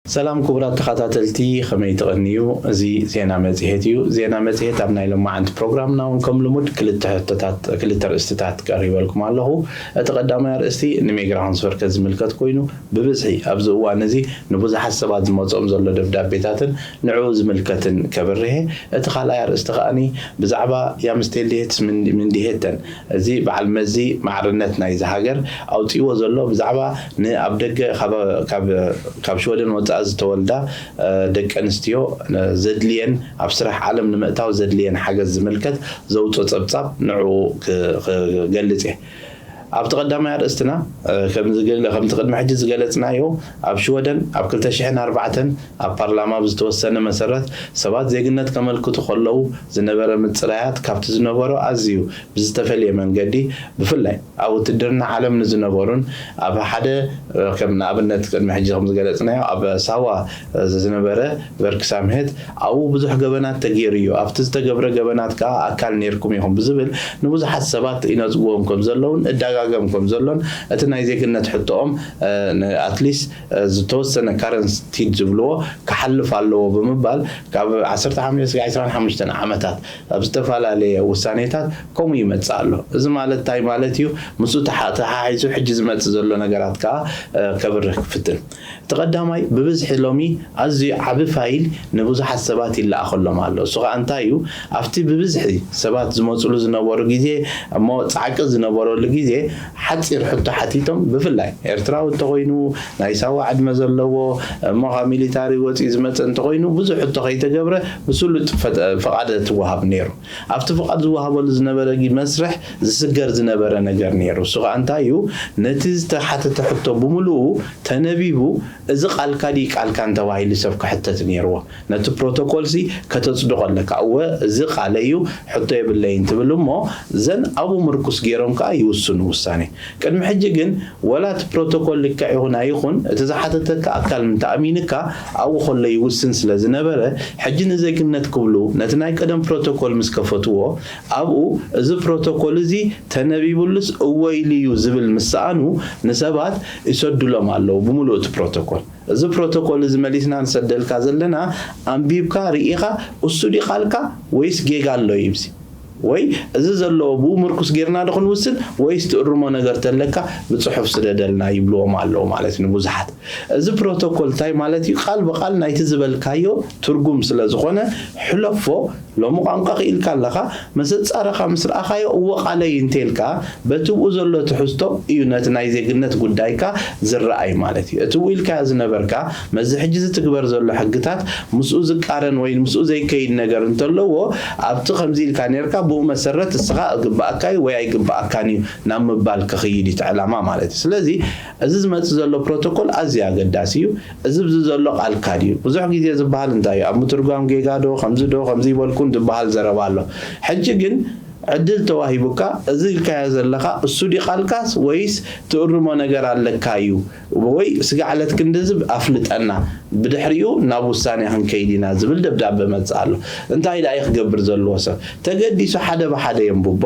ሰላም ክቡራት ተኸታተልቲ፣ ከመይ ትቐንዩ? እዚ ዜና መጽሔት እዩ። ዜና መጽሔት ኣብ ናይ ሎማዓንቲ ፕሮግራምና እውን ከም ልሙድ ክልተ ሕቶታት፣ ክልተ ርእስትታት ቀሪበልኩም ኣለኹ። እቲ ቀዳማይ ኣርእስቲ ንሜግራ ሆንስበርከ ዝምልከት ኮይኑ፣ ብብዝሒ ኣብዚ እዋን እዚ ንብዙሓት ሰባት ዝመጾም ዘሎ ደብዳቤታትን ንዕኡ ዝምልከትን ከብርህ። እቲ ካልኣይ ኣርእስቲ ከኣኒ ብዛዕባ ያምስቴልድሄትስ ምንዲሄተን፣ እዚ በዓል መዚ ማዕርነት ናይዚ ሃገር ኣውጺእዎ ዘሎ ብዛዕባ ንኣብ ደገ ካብ፣ ካብ፣ ካብ ሽወደን ወጻኢ ዝተወልዳ፣ እ፣ ደቂ ኣንስትዮ፣ እ፣ ዘድልየን ኣብ ስራሕ ዓለም ንምእታው ዘድልየን ሓገዝ ዝምልከት ዘውጽኦ ጸብጻብ ንዕኡ ክ-፣ ክገልጽ እየ። ኣብቲ ቀዳማይ ኣርእስትና፣ እ፣ ከም ዝገለ-፣ ከምቲ ቅድሚ ሕጂ ዝገለጽናዮ፣ ኣብ ሽወደን ኣብ ክልተ ሽሕን ኣርባዕተን ኣብ ፓርላማ ብዝተወሰነ መሰረት ሰባት ዜግነት ከመልክቱ ከለዉ ዝነበረ ምጽራያት ካብቲ ዝነበሮ ኣዝዩ ብዝተፈልየ መንገዲ፣ ብፍላይ ኣብ ውትድርና ዓለም ንዝነበሩን ኣብ ሓደ፣ እ፣ ከም ንኣብነት ቅድሚ ሕጂ ከም ዝገለጽናዮ ኣብ ሳዋ፣ እ፣ ዝነበረ ቨርክሳምሄት ኣብኡ ብዙሕ ገበናት ተገይሩ እዩ። ኣብቲ ዝተገብረ ገበናት ከኣ ኣካል ነይርኩም ኢኹም ብዝብል ንብዙሓት ሰባት ይነጽግዎም ከም ዘለውን እዳጋገም ከም ዘሎን እቲ ናይ ዜግነት ሕቶኦም፣ እ፣ ን-፣ ኣትሊስት፣ እ፣ ዝተወሰነ ካረንስ ቲድ ዝብልዎ ክሓልፍ ኣለዎ ብምባል ካብ ዓሰርተ ሓሙሽተ ስጋዕ ዕስራን ሓሙሽተን ዓመታት ኣብ ዝተፈላለየ ውሳኔታት ከምኡ ይመጽእ ኣሎ። እዚ ማለት እንታይ ማለት እዩ? ምስኡ ተሓ-፣ ተሓሒዙ ሕጂ ዝመጽእ ዘሎ ነገራት ከኣ፣ እ፣ ከብርህ ክፍትን። እቲ ቀዳማይ ብብዝሒ ሎሚ ኣዝዩ ዓቢ ፋይል ንብዙሓት ሰባት ይለኣኸሎም ኣሎ። እሱ ከኣ እንታይ እዩ? ኣብቲ ብብዝሒ ሰባት ዝመጽሉ ዝነበሩ ግዜ እሞ ጻዕቂ ዝነበረሉ ግዜ ሓጺር ሕቶ ሓቲቶም፣ ብፍላይ ኤርትራዊ እንተኾይኑ ናይ ሳዋ ዕድመ ዘለዎ እሞ ካብ ሚሊታሪ ወጺኡ ዝመጸ እንተኾይኑ ብዙሕ ሕቶ ከይተገብረ ብስሉጥ ፈጠ-፣ ፈቓድ ትወሃብ ነይሩ። ኣብቲ ፍቓድ ዝወሃበሉ ዝነበረ ጊ-፣ መስርሕ ዝስገር ዝነበረ ነገር ነይሩ። እሱ ከኣ እንታይ እዩ? ነቲ ዝተሓተተ ሕቶ ብምሉኡ ተነቢቡ፣ እዚ ቃልካ ድዩ ቃልካን ተባሂሉ ሰብ ክሕተት ነይርዎ። ነቲ ፕሮቶኮልሲ ከተጽድቖ ኣለካ። እወ፣ እዚ ቃለይ እዩ፣ ሕቶ የብለይን ትብል እሞ፣ ዘን ኣብኡ ምርኩስ ገይሮም ከኣ ይውስኑ ውሳኔ። ቅድሚ ሕጂ ግን፣ ወላ እቲ ፕሮቶኮል ልክዕ ይኹን ኣይኹን፣ እቲ ዝሓተተካ ኣካል ምተኣሚንካ ኣብኡ ከሎ ይውስን ስለ ዝነበረ፣ ሕጂ ንዜግነት ክብሉ ነቲ ናይ ቀደም ፕሮቶኮል ምስ ከፈትዎ፣ ኣብኡ እዚ ፕሮቶኮል እዚ ተነቢቡሉስ እወ ኢሉ እዩ ዝብል ምስ ሰኣኑ፣ ንሰባት ይሰዱሎም ኣለዉ ብምሉእ እቲ ፕሮቶኮል። እዚ ፕሮቶኮል እዚ መሊስና ንሰደልካ ዘለና፣ ኣንቢብካ ርኢኻ፣ እሱ ድዩ ቃልካ ወይስ ጌጋ ኣሎ ይብሲ? ወይ እዚ ዘለዎ ብኡ ምርኩስ ጌርና ዶ ክንውስን ወይስ ትእርሞ ነገር ተለካ ብጽሑፍ ስደደልና ይብልዎም ኣለዉ ማለት እዩ ንብዙሓት። እዚ ፕሮቶኮል እንታይ ማለት እዩ? ቃል ብቃል ናይቲ ዝበልካዮ ትርጉም ስለ ዝኾነ ሕለፎ። ሎሚ ቋንቋ ክኢልካ ኣለኻ፣ መሰጻረኻ ምስ ረኣኻዮ እወ ቃለይ እንተ ኢልካ በቲ ብኡ ዘሎ ትሕዝቶ እዩ ነቲ ናይ ዜግነት ጉዳይካ ዝረኣይ ማለት እዩ። እቲ ብኡ ኢልካዮ ዝነበርካ መዚ ሕጂ ዝትግበር ዘሎ ሕግታት ምስኡ ዝቃረን ወይ ምስኡ ዘይከይድ ነገር እንተለዎ ኣብቲ ከምዚ ኢልካ ነርካ ብኡ መሰረት እስኻ እግብኣካ እዩ ወይ ኣይግብኣካን እዩ ናብ ምባል ክኽይድ እዩ እቲ ዕላማ ማለት እዩ። ስለዚ እዚ ዝመጽእ ዘሎ ፕሮቶኮል ኣዝዩ ኣገዳሲ እዩ። እዚ ብዚ ዘሎ ቃልካ ድዩ? ብዙሕ ግዜ ዝበሃል እንታይ እዩ? ኣብ ምትርጓም ጌጋ ዶ፣ ከምዚ ዶ፣ ከምዚ ይበልኩን ዝበሃል ዘረባ ኣሎ። ሕጂ ግን ዕድል ተዋሂቡካ፣ እዚ ኢልካዮ ዘለኻ እሱ ድዩ ቃልካስ ወይስ ትእርሞ ነገር ኣለካ እዩ? ወይ ስጋዕ ዕለት ክንድዚ ኣፍልጠና፣ ብድሕሪኡ ናብ ውሳኔ ክንከይድ ኢና ዝብል ደብዳበ መጽእ ኣሎ። እንታይ ደኣ እዩ ክገብር ዘለዎ ሰብ? ተገዲሱ ሓደ ብሓደ የንብቦ፣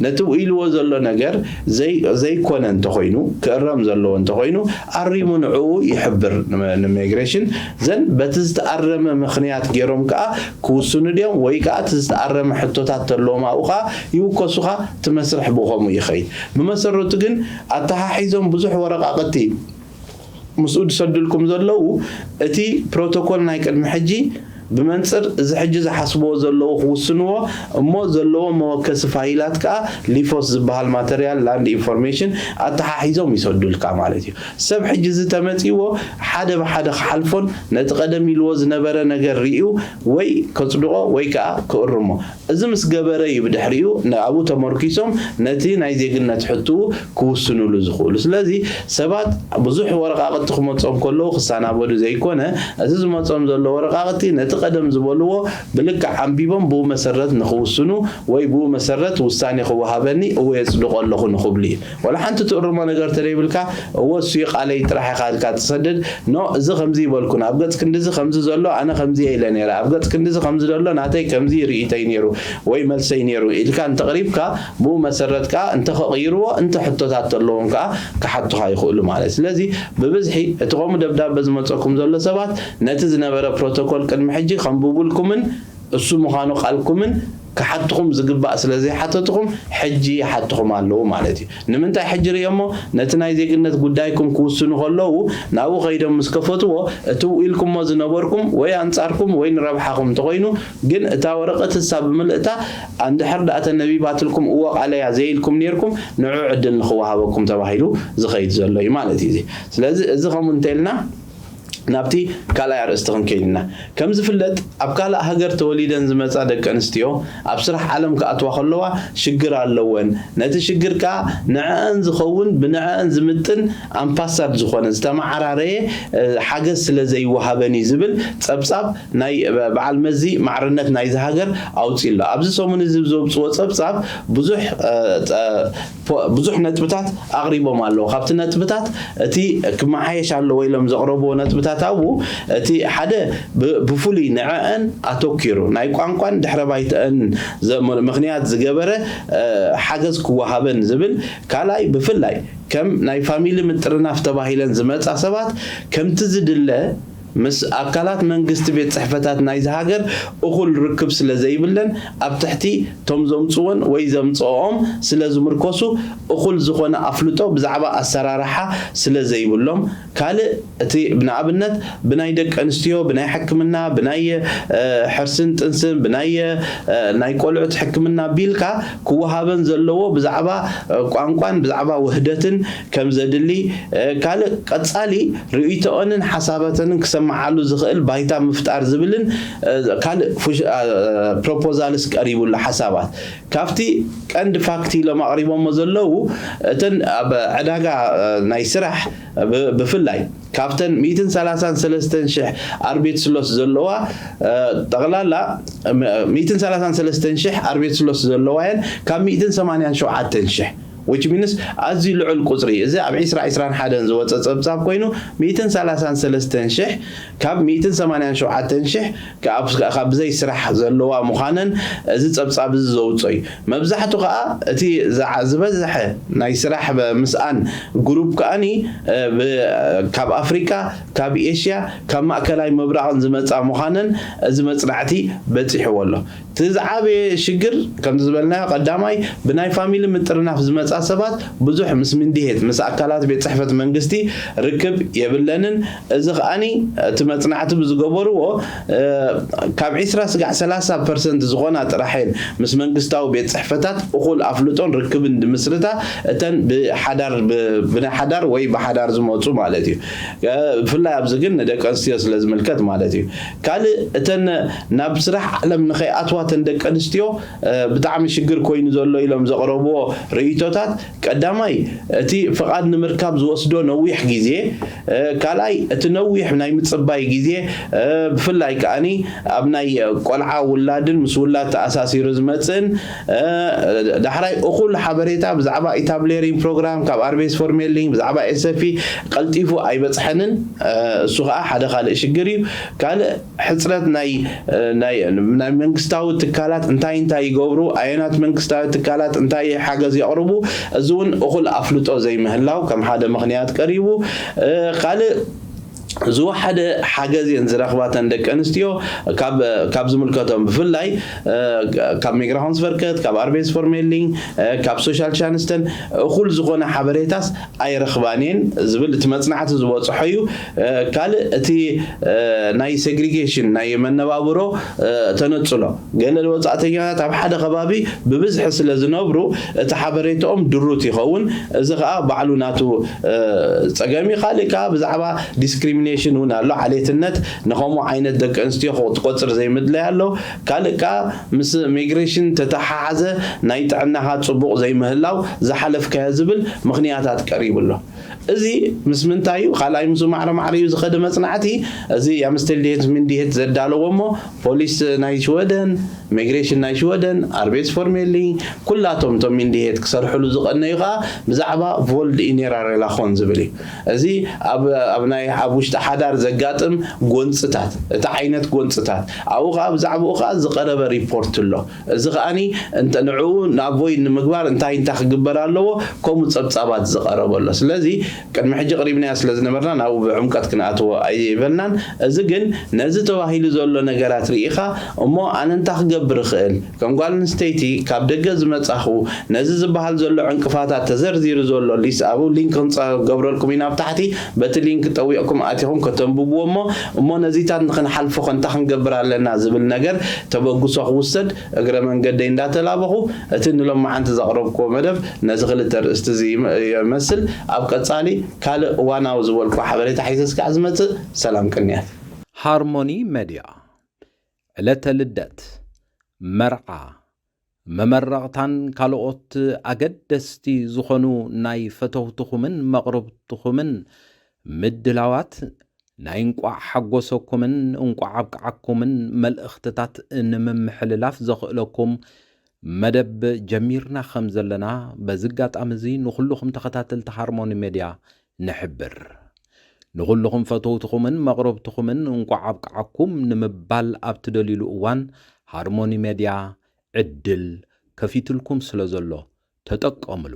ነቲ ኢልዎ ዘሎ ነገር ዘይ-፣ ዘይኮነ እንተኾይኑ፣ ክእረም ዘለዎ እንተኾይኑ፣ ኣሪሙ ንዕኡ ይሕብር ንመ-፣ ንኢሚግሬሽን። ዘን በቲ ዝተኣረመ ምኽንያት ገይሮም ከኣ ክውስኑ ድዮም ወይ ከኣ እቲ ዝተኣረመ ሕቶታት ተለዎም ኣብኡ ከኣ ይውከሱ ከኣ እቲ መስርሕ ብኸምኡ ይኸይድ። ብመሰረቱ ግን ኣተሓሒዞም ብዙሕ ወረቃቕቲ ምስኡ ዝሰዱልኩም ዘለዉ እቲ ፕሮቶኮል ናይ ቅድሚ ሕጂ ብመንጽር እዚ ሕጂ ዝሓስብዎ ዘለዉ ክውስንዎ እሞ ዘለዎ መወከሲ ፋይላት ከኣ ሊፎስ ዝበሃል ማተርያል ላንድ ኢንፎርሜሽን ኣተሓሒዞም ይሰዱልካ ማለት እዩ። ሰብ ሕጂ እዚ ተመጺእዎ ሓደ ብሓደ ክሓልፎን ነቲ ቀደም ኢልዎ ዝነበረ ነገር ርእዩ ወይ ከጽድቆ ወይ ከኣ ክእርሞ እዚ ምስ ገበረ እዩ ብድሕሪኡ ንኣብኡ ተመርኪሶም ነቲ ናይ ዜግነት ሕትኡ ክውስኑሉ ዝኽእሉ። ስለዚ ሰባት ብዙሕ ወረቃቕቲ ክመጾም ከለዉ ክሰናበዱ ዘይኮነ፣ እዚ ዝመጾም ዘሎ ወረቃቕቲ ነቲ ቀደም ዝበልዎ ብልክዕ ኣንቢቦም ብኡ መሰረት ንኽውስኑ ወይ ብኡ መሰረት ውሳኔ ክወሃበኒ እወ የጽድቆ ኣለኹ ንኽብሉ እዩ። ወላ ሓንቲ ትእርሞ ነገር ተደይብልካ እወ እሱ እዩ ቃለይ ጥራሕ ኢኻ ኢልካ ትሰድድ። ኖ፣ እዚ ከምዚ ይበልኩን ኣብ ገጽ ክንዲዚ ከምዚ ዘሎ ኣነ ከምዚ እየ ኢለ ነይረ፣ ኣብ ገጽ ክንዲዚ ከምዚ ዘሎ ናተይ ከምዚ ርእይቶይ ነይሩ ወይ መልሰይ ነይሩ ኢልካ እንተቕሪብካ ብኡ መሰረት ከኣ እንተ ከቕይርዎ እንተ ሕቶታት ተለዎም ከኣ ክሓቱኻ ይኽእሉ ማለት። ስለዚ ብብዝሒ እቲ ከምኡ ደብዳበ ዝመጸኩም ዘሎ ሰባት ነቲ ዝነበረ ፕሮቶኮል ቅድሚ ሕጂ ከንብቡልኩምን እሱ ምዃኑ ቃልኩምን ክሓትኹም ዝግባእ ስለ ዘይሓተትኹም ሕጂ ይሓትኹም ኣለዉ ማለት እዩ። ንምንታይ ሕጂ ርእዮሞ? ነቲ ናይ ዜግነት ጉዳይኩም ክውስኑ ከለዉ ናብኡ ከይዶም ምስ ከፈትዎ እቲ ውኢልኩሞ ዝነበርኩም ወይ ኣንጻርኩም ወይ ንረብሓኹም እንተኾይኑ ግን እታ ወረቐት እሳ ብምልእታ ኣንድሕር ደኣ ተነቢባትልኩም እወ ቃለያ ዘይልኩም ነይርኩም ንዑ ዕድል ንኽወሃበኩም ተባሂሉ ዝኸይድ ዘሎ እዩ ማለት እዩ። እዚ ስለዚ እዚ ከምኡ እንተኢልና ናብቲ ካልኣይ ኣርእስቲ ክንከይድ ኢና። ከም ዝፍለጥ ኣብ ካልእ ሃገር ተወሊደን ዝመጻ ደቂ ኣንስትዮ ኣብ ስራሕ ዓለም ክኣትዋ ከለዋ ሽግር ኣለወን። ነቲ ሽግር ከኣ ንዕአን ዝኸውን ብንዕአን ዝምጥን ኣምፓሳድ ዝኾነ ዝተመዓራረየ ሓገዝ ስለ ዘይወሃበን እዩ ዝብል ጸብጻብ ናይ በዓል መዚ ማዕርነት ናይዚ ሃገር ኣውጺ ኣሎ። ኣብዚ ሰሙን እዚ ዘውጽዎ ጸብጻብ ብዙሕ ብዙሕ ነጥብታት ኣቕሪቦም ኣለዉ። ካብቲ ነጥብታት እቲ ክመሓየሽ ኣለዎ ኢሎም ዘቕረብዎ ነጥብታት ኣብኡ እቲ ሓደ ብፍሉይ ንዐአን ኣተኪሩ ናይ ቋንቋን ድሕረ ባይተአን ምኽንያት ዝገበረ ሓገዝ ክወሃበን ዝብል፣ ካልኣይ ብፍላይ ከም ናይ ፋሚሊ ምጥርናፍ ተባሂለን ዝመጻ ሰባት ከምቲ ዝድለ ምስ ኣካላት መንግስቲ ቤት ጽሕፈታት ናይዚ ሃገር እኹል ርክብ ስለ ዘይብለን ኣብ ትሕቲ ቶም ዘምጽወን ወይ ዘምጽኦም ስለ ዝምርኮሱ እኹል ዝኾነ ኣፍልጦ ብዛዕባ ኣሰራርሓ ስለ ዘይብሎም ካልእ እቲ ንኣብነት ብናይ ደቂ ኣንስትዮ ብናይ ሕክምና ብናይ ሕርስን ጥንስን ብናይ ናይ ቆልዑት ሕክምና ቢልካ ክወሃበን ዘለዎ ብዛዕባ ቋንቋን ብዛዕባ ውህደትን ከም ዘድሊ ካልእ ቀጻሊ ርእይቶኦንን ሓሳባተንን ክሰምዓሉ ዝኽእል ባይታ ምፍጣር ዝብልን ካልእ ፕሮፖዛልስ ቀሪቡሉ ሓሳባት ካብቲ ቀንዲ ፋክት ኢሎም ኣቕሪቦሞ ዘለዉ እተን ኣብ ዕዳጋ ናይ ስራሕ ብፍላይ ካብተን ሚእትን ሰላሳን ሰለስተን ሽሕ ኣርቤት ስሎስ ዘለዋ ጠቕላላ ሚእትን ሰላሳን ሰለስተን ሽሕ ኣርቤት ስሎስ ዘለዋ እየን ካብ ሚእትን ሰማንያን ሸውዓተን ሽሕ which means ኣዝዩ ልዑል ቁጽሪ እዚ ኣብ ዒስራ ዒስራን ሓደን ዝወጸ ጸብጻብ ኮይኑ ሚእትን ሰላሳን ሰለስተን ሽሕ ካብ ሚእትን ሰማንያን ሸውዓተን ሽሕ ካብ ብዘይ ስራሕ ዘለዋ ምዃነን እዚ ጸብጻብ እዚ ዘውጾ እዩ። መብዛሕቱ ከኣ እቲ ዝበዝሐ ናይ ስራሕ ምስኣን ግሩፕ ከኣኒ ካብ ኣፍሪቃ ካብ ኤሽያ ካብ ማእከላይ ምብራቕን ዝመጻ ምዃነን እዚ መጽናዕቲ በጺሕዎ ኣሎ። እቲ ዝዓበየ ሽግር ከምቲ ዝበልናዮ ቀዳማይ ብናይ ፋሚሊ ምጥርናፍ ዝመጻ ሰባት ብዙሕ ምስ ምንድሄት ምስ ኣካላት ቤት ጽሕፈት መንግስቲ ርክብ የብለንን። እዚ ከኣኒ እቲ መጽናዕቲ ብዝገበርዎ ካብ ዒስራ ስጋዕ ሰላሳ ፐርሰንት ዝኾና ጥራሕ እየን ምስ መንግስታዊ ቤት ጽሕፈታት እኹል ኣፍልጦን ርክብን ዝምስርታ እተን ብሓዳር ብናይ ሓዳር ወይ ብሓዳር ዝመጹ ማለት እዩ። ብፍላይ ኣብዚ ግን ንደቂ ኣንስትዮ ስለ ዝምልከት ማለት እዩ። ካልእ እተን ናብ ስራሕ ዓለም ንኸይኣትዋ እተን ደቂ ኣንስትዮ ብጣዕሚ ሽግር ኮይኑ ዘሎ ኢሎም ዘቕረብዎ ርእይቶታት ቀዳማይ እቲ ፍቓድ ንምርካብ ዝወስዶ ነዊሕ ግዜ ካልኣይ እቲ ነዊሕ ናይ ምጽባይ ግዜ ብፍላይ ከኣኒ ኣብ ናይ ቆልዓ ውላድን ምስ ውላድ ተኣሳሲሩ ዝመጽእን ዳሕራይ እኹል ሓበሬታ ብዛዕባ ኢታብሌሪንግ ፕሮግራም ካብ ኣርቤስ ፎርሜሊንግ ብዛዕባ ኤሰፊ ቀልጢፉ ኣይበጽሐንን። እሱ ከዓ ሓደ ካልእ ሽግር እዩ። ካልእ ሕፅረት ናይ ናይ መንግስታዊ ትካላት እንታይ እንታይ ይገብሩ፣ ኣየናት መንግስታዊ ትካላት እንታይ ሓገዝ የቕርቡ፣ እዚ እውን እኹል ኣፍልጦ ዘይምህላው ከም ሓደ ምኽንያት ቀሪቡ። ካልእ ዝወሓደ ሓገዝ እየን ዝረኽባ ተን ደቂ ኣንስትዮ ካብ ዝምልከቶም ብፍላይ ካብ ሚግራሆንስቨርከት ካብ ኣርቤስ ፎርሜሊንግ ካብ ሶሻል ቻንስተን እኹል ዝኾነ ሓበሬታስ ኣይረኽባን እየን ዝብል እቲ መፅናዕቲ ዝበፅሖ እዩ። ካልእ እቲ ናይ ሴግሪጌሽን ናይ መነባብሮ ተነፅሎ ገለ ወፃእተኛታት ኣብ ሓደ ከባቢ ብብዝሒ ስለ ዝነብሩ እቲ ሓበሬታኦም ድሩት ይኸውን። እዚ ከዓ ባዕሉ ናቱ ፀገም እዩ። ካልእ ከዓ ብዛዕባ ዲስክሪሚኔሽን እውን ኣሎ። ዓሌትነት ንኸምኡ ዓይነት ደቂ ኣንስትዮ ክትቆፅር ዘይምድለይ ኣሎ። ካልእ ከዓ ምስ ሚግሬሽን ተተሓሓዘ ናይ ጥዕናኻ ፅቡቕ ዘይምህላው ዝሓለፍካዮ ዝብል ምኽንያታት ቀሪቡ ኣሎ። እዚ ምስ ምንታይ እዩ? ካልኣይ ምስኡ ማዕረ ማዕረ እዩ ዝኸደ መጽናዕቲ። እዚ የምስቴልዲሄት ሚንዲሄት ዘዳለዎ እሞ ፖሊስ ናይ ሽወደን፣ ኢሚግሬሽን ናይ ሽወደን፣ ኣርቤስ ፎርሜሊ፣ ኩላቶም እቶም ሚንዲሄት ክሰርሕሉ ዝቐነዩ ከዓ ብዛዕባ ቮልድ ኢኔራ ሬላኾን ዝብል እዩ። እዚ ኣብ ኣብ ናይ ኣብ ውሽጢ ሓዳር ዘጋጥም ጎንፅታት፣ እቲ ዓይነት ጎንፅታት ኣብኡ ከዓ ብዛዕባኡ ከዓ ዝቐረበ ሪፖርት ኣሎ። እዚ ከዓኒ እንተ ንዕኡ ንኣቮይድ ንምግባር እንታይ እንታይ ክግበር ኣለዎ ከምኡ ፀብፃባት ዝቐረበ ኣሎ። ስለዚ ቅድሚ ሕጂ ቅሪብናዮ ስለ ዝነበርና ናብኡ ብዕምቀት ክንኣትዎ ኣይበልናን። እዚ ግን ነዚ ተባሂሉ ዘሎ ነገራት ርኢኻ እሞ ኣነ እንታይ ክገብር እኽእል ከም ጓል ኣንስተይቲ ካብ ደገ ዝመጻኹ ነዚ ዝበሃል ዘሎ ዕንቅፋታት ተዘርዚሩ ዘሎ ሊስ ኣብኡ ሊንክ ክንገብረልኩም ኢና ኣብ ታሕቲ በቲ ሊንክ ጠዊቕኩም ኣቲኹም ከተንብብዎ እሞ እሞ ነዚታት ንክንሓልፎ ከ እንታይ ክንገብር ኣለና ዝብል ነገር ተበግሶ ክውሰድ እግረ መንገደይ እንዳተላበኹ እቲ ንሎማዓንቲ ዘቕረብክዎ መደብ ነዚ ክልተ ርእስቲ እዚ ይመስል። ኣብ ቀጻሊ ካልእ እዋናዊ ዝበልኩ ሓበሬታ ሒዘ እስካዕ ዝመጽእ ሰላም ቅንያት። ሃርሞኒ መድያ ዕለተ ልደት፣ መርዓ፣ መመረቕታን ካልኦት ኣገደስቲ ዝኾኑ ናይ ፈተውትኹምን መቕርብትኹምን ምድላዋት ናይ እንቋዕ ሓጎሰኩምን እንቋዕ ኣብቅዓኩምን መልእኽትታት ንምምሕልላፍ ዘኽእለኩም መደብ ጀሚርና ከም ዘለና በዚ ኣጋጣሚ እዚ ንኹልኹም ተኸታተልቲ ሃርሞኒ ሜድያ ንሕብር። ንኹልኹም ፈተውትኹምን መቕረብትኹምን እንቋዕ ኣብቅዓኩም ንምባል ኣብ ትደልዩሉ እዋን ሃርሞኒ ሜድያ ዕድል ከፊትልኩም ስለ ዘሎ ተጠቀምሉ።